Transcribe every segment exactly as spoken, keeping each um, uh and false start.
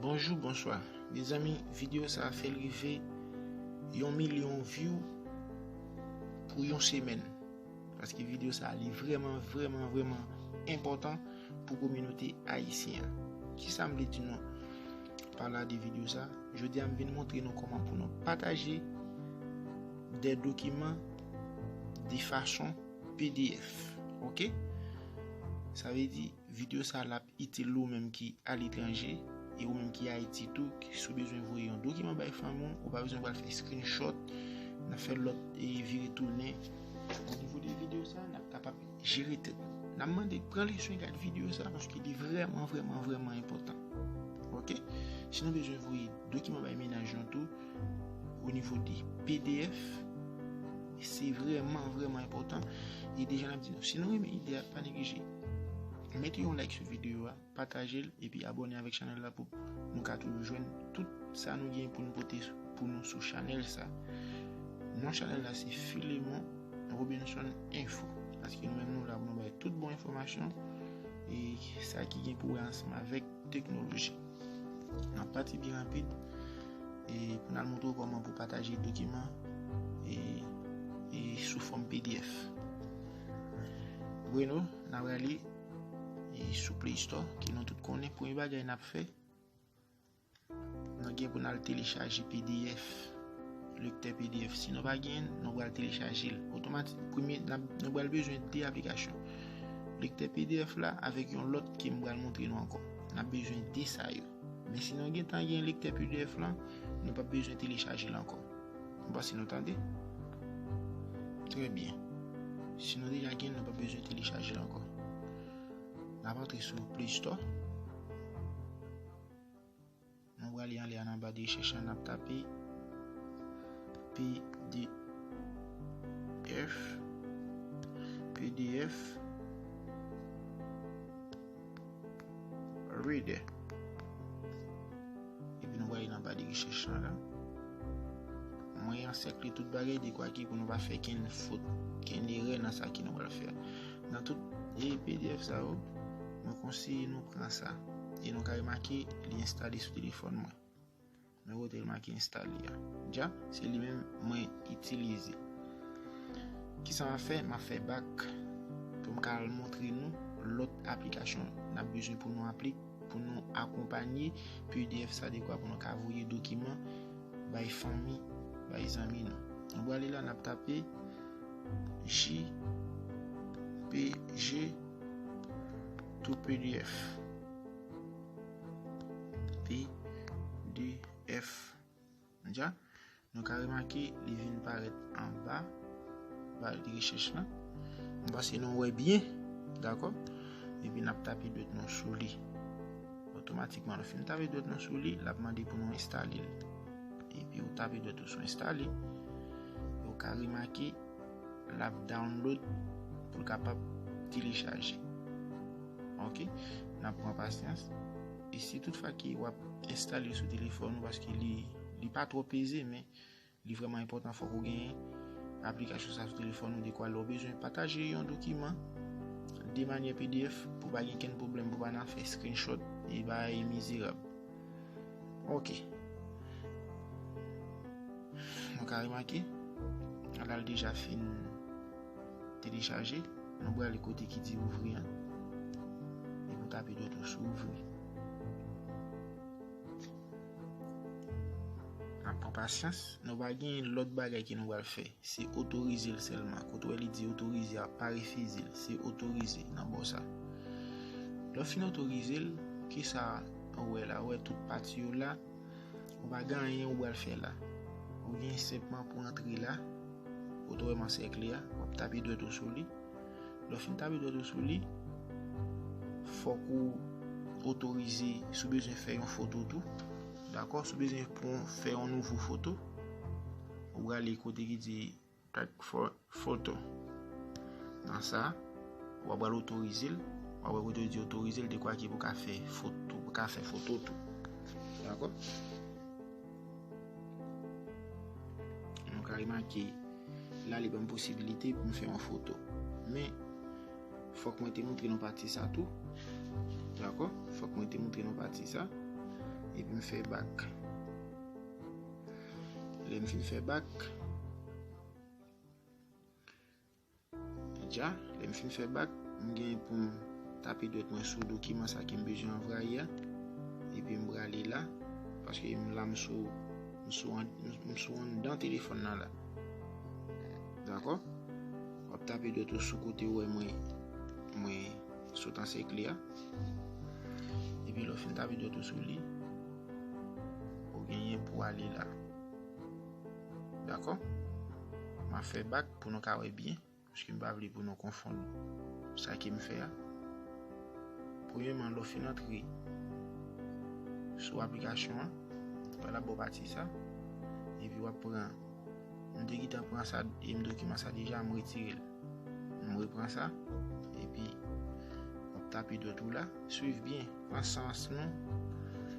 Bonjou, bonswa. Mezanmi, videyo sa a fè l rive yon milyon view pou yon semèn. Paske videyo sa a li vrèman, vrèman, vrèman enpòtan pou kominote ayisyen an. Kisa m vle di nou pa la de videyo sa? Jodi a m vin montre nou kòman pou nou pataje de dokiman de fason P D F. Oke? Sa vle di videyo sa l ap itil ou menm ki aletranje e ou menm ki Ayiti tou, si w bezwen voye yon dokiman bay fanmi w, ou pa bezwen pral fè screenshot, n ap fè lòt e vire tounen. O nivo de videyo sa, n ap kapab jere tèt nou. N ap mande pran leson e gad videyo sa paske li vrèman, vrèman, vrèman enpòtan. Oke? Si nou bezwen voye dokiman bay mennaj nou tou, o nivo de P D F, se vrèman, vrèman enpòtan. E deja n ap di nou, si nou renmen ide a, pa neglije mete yon like sou videyo a, pataje l, epi abòne avèk chanèl la pou nou ka toujou jwenn tout sa nou gen pou nou pote pou nou sou chanèl sa. Non chanèl la se Philemon Robinson Info. Paske nou menm nou la pou nou bay tout bon enfòmasyon e sa ki gen pou wè ansanm avèk teknoloji. N ap pati byen rapid e pou n al montre w kòman pou pataje dokiman e, e sou fòm P D F. Bueno, n a prale e sou Play Store, ke nou tout konnen, premye bagay n ap fè, nou gen pou n al telechaje P D F, lektè P D F. Si nou pa genyen, nou pral telechaje l otomatik. Premye, n ap, nou pral bezwen de aplikasyon. Lektè P D F la avèk yon lòt ke m pral montre nou ankò. N ap bezwen de sa yo. Men si nou gentan gen lektè P D F lan, nou p ap bezwen telechaje l ankò. M panse nou tande. Trè byen. Si nou deja gen, nou p ap bezwen telechaje l ankò. N ap antre sou Play Store. Nou prale anlè a nan ba de rechèch la, n ap tape P D F, P D F Reader. Epi nou prale nan ba de rechèch la la. Mwen ansèkle tout bagay dekwa ki pou nou pa fè kenn fot, kenn erè nan sa ke nou pral fè a. Nan tout e P D F sa yo, mwen konseye nou pran sa. E nou ka remake li enstale sou telefòn mwen. Men kote l make enstale a. Dja, se li menm mwen itilize. Kisa m ap fè? M ap fè back pou m ka al montre nou lòt aplikasyon n ap bezwen pou nou aplik, pou nou akonpanye P D F sa dekwa pou nou ka voye dokiman bay fanmi, bay zanmi nou. Nou prale la, n ap tape J P G to P D F. P D F. Dja, nou ka remake li vin parèt anba ba de rechèch la. M panse nou wè byen, dakò? Epi n ap tape dwèt nou sou li. Otomatikman, nou fin tape dwèt nou sou li, l ap mande pou nou enstale l. Epi ou tape dwèt ou sou enstale, ou ka remake l ap download pou l kapab telechaje. Oke, n ap pran pasyans. E si toutfwa ke w ap enstale l sou telefòn ou, paske li, li pa twò peze, men li vrèman enpòtan, fòk ou gen aplikasyon sa sou telefòn ou, dekwa lè w bezwen pataje yon dokiman de manyè P D F, pou pa gen kenn pwoblèm, pou pa nan fè screenshot e bagay mizerab. Oke. Nou ka remake, la l deja fin telechaje. Nou prale kote ki di ouvri an. Epi w tape dwèt ou sou ouvri. N ap pran pasyans. Nou pa gen lòt bagay ke nou pral fè. Se otorize l sèlman. Kote w wè li di otorize a, pa refize l. Se otorize nan bò sa. Lè w fin otorize l, kisa ou wè la? Ou wè tout pati yo la. Ou pa gen anyen ou pral fè la. Ou gen senpman pou antre la. Kote w wè m ansèkle a, w ap tape dwèt ou sou li. Lè w fin tape dwèt ou sou li, fòk ou otorize, si w bezwen fè yon foto tou. Dakò? Si w bezwen pran, fè yon nouvo foto, ou prale kote ki di Take for photo. Nan sa, w ap al otorize l. W ap wè kote yo di otorize l, dekwa ki pou ka fè foto, pou ka fè foto tou. Dakò? Nou ka remake, la li ban m posibilite pou m fè yon foto. Men, fòk mwen te montre nou pati sa tou. Dakò? Fòk mwen te montre nou pati sa. epi m fè bak. Lè m fin fè bak, dja, lè m fin fè bak, m gen pou m tape dwèt mwen sou dokiman sa ke m bezwen anvayi a, epi m prale la, paske m la m sou, m sou an-, m sou anndan telefòn nan la. Dakò? W ap tape dwèt ou sou kote ou wè mwen, mwen sot ansèkle a. Epi lè w fin tape dwèt ou sou li, ou genyen pou ale la. Dakò? M ap fè bak pou nou ka wè byen, paske m pa vle pou nou konfonn sa ke m fè a. Premyèman, lè w fin antre sou aplikasyon an, w pral ap bò pati sa, epi w ap pran, m te gentan pran sa, e m dokiman sa deja, m retire l. M repran sa, epi w ap tape dwèt ou la, swiv byen, pran sans nou.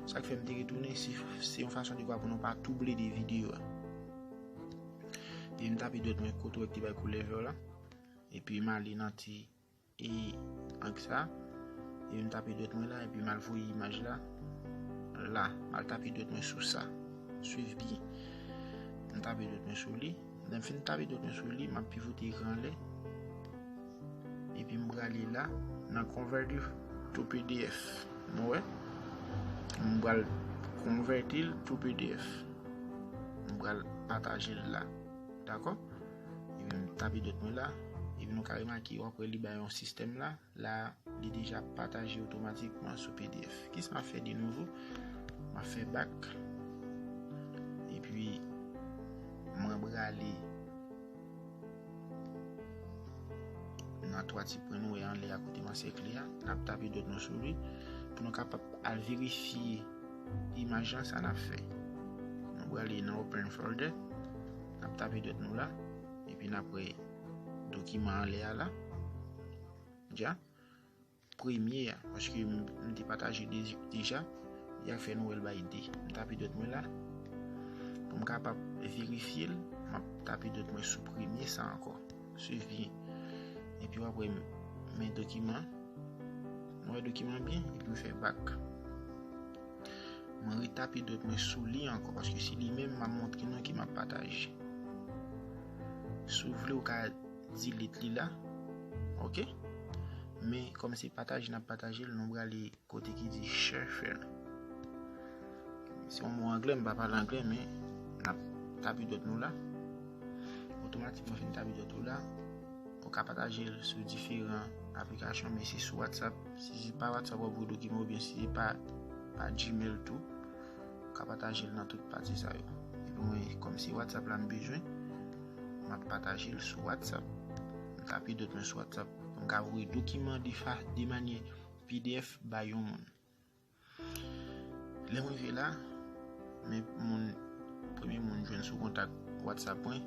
Sa k fè m te retounen, se, se yon fason de kwa pou nou pa twouble de videyo a. Epi m tape dwèt mwen kote w wè ki te bay koulè vè la. Epi m ale nan ti e ang sa. Epi m tape dwèt mwen la, epi m al voye imaj la. La, m al tape dwèt mwen sou sa. Swiv byen. M tape dwèt mwen sou li. Lè m fin tape dwèt mwen sou li, m ap pivote ekran anlè. Epi m prale la, nan convert it to P D F. Nou wè? M pral convert it to P D F. M pral pataje l la. Dakò? Epi m tape dwèt mwen la. Epi nou ka remake, w ap wè li bay yon sistèm la. La, li deja pataje otomatikman sou P D F. Kisa m ap fè de nouvo? M ap fè bak. Epi, mwen prale nan twa ti pwen nou wè anlè a kote m ansèkle a. N ap tape dwèt nou sou li pou nou kapab al verifye imaj lan sa n ap fè. Nou prale nan open folder. N ap tape dwèt nou la. Epi n ap wè dokiman anlè a la. Dja. Premye a, paske m, m te pataje de, deja, y a fè nou wè l bay de. M tape dwèt mwen la. Pou m kapab verifye l, m ap tape dwèt mwen sou premye sa ankò. Swiv byen. Epi w ap wè m, men dokiman. M wè dokiman byen, epi m fè bak. Mwen retape dwèt mwen sou li ankò, paske se li menm m ap montre nou ke m ap pataje. Si w vle, ou ka delete li la. Oke? Men, kòm se pataje n ap pataje l, nou prale kote ki di share file. Se yon mo anglè, m pa pale anglè, men n ap tape dwèt nou la. Otomatikman, fin tape dwèt ou la, ou ka pataje l sou diferan aplikasyon, men se sou WhatsApp. Si se pa WhatsApp w ap voye dokiman, oubyen si se pa, pa Gmail tou, ou ka pataje l nan tout pati sa yo. Epi mwen, kòm se WhatsApp la m bezwen, m ap pataje l sou WhatsApp. M tape dwèt mwen sou WhatsApp. M ka voye dokiman de fa-, de manyè P D F bay yon moun. Lè m rive la, men moun, premye moun jwenn sou kontak WhatsApp mwen.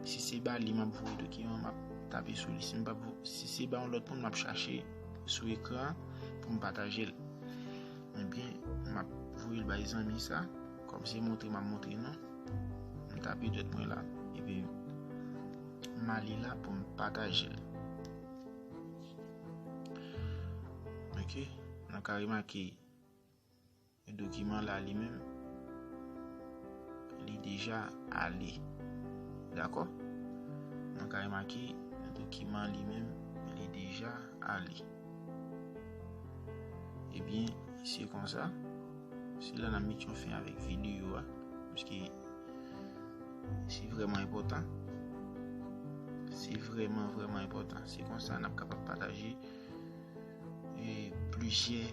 Si se ba li m ap voye dokiman, m ap tape sou li. Si m pa vo-, si se ba yon lòt moun, m ap chache sou ekran pou m pataje l. Ebyen, m ap voye l bay zanmi sa. Kòm se montre m ap montre nou. M tape dwèt mwen la. Epi, m ale la pou m pataje l. Oke, nou ka remake dokiman la li menm, li deja ale. Dakò? Nou ka remake dokiman li menm, li deja ale. Ebyen, se konsa. Se la n ap met yon fen avèk videyo a. Paske se vrèman enpòtan. Se vrèman, vrèman enpòtan. Se konsa n ap kapab pataje, e, plizyè,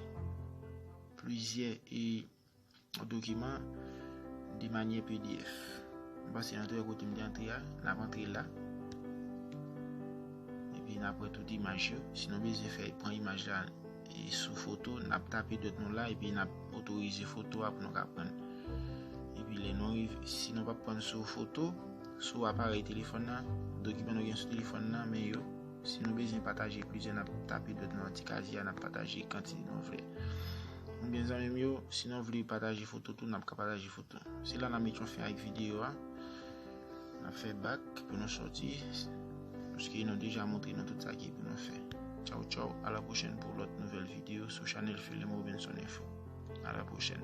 plizyè, e, dokiman de manyè P D F. M panse n antre kote m te antre a, n ap antre la. Epi n ap wè tout imaj yo. Si nou bezwen fè, pran imaj la, e, sou foto, n ap tape dwèt nou la, epi n ap otorize foto a pou nou ka pran. Epi lè nou rive, si nou pa pran sou foto, sou aparèy telefòn nan, dokiman nou gen sou telefòn nan, men yo, si nou bezwen pataje plizyè, n ap tape dwèt nou nan ti kazye a, n ap pataje kantite nou vle. Oubyen zanmi m yo, si nou vle pataje foto tou, n ap ka pataje foto. Se la n ap met yon fen ak videyo a. N ap fè bak pou nou sòti. Paske nou deja montre nou tout sa ki pou nou fè. Tchaw, tchaw. A la pwochèn pou lòt nouvèl videyo sou chanèl Philemo Robinson Info. A la pwochèn.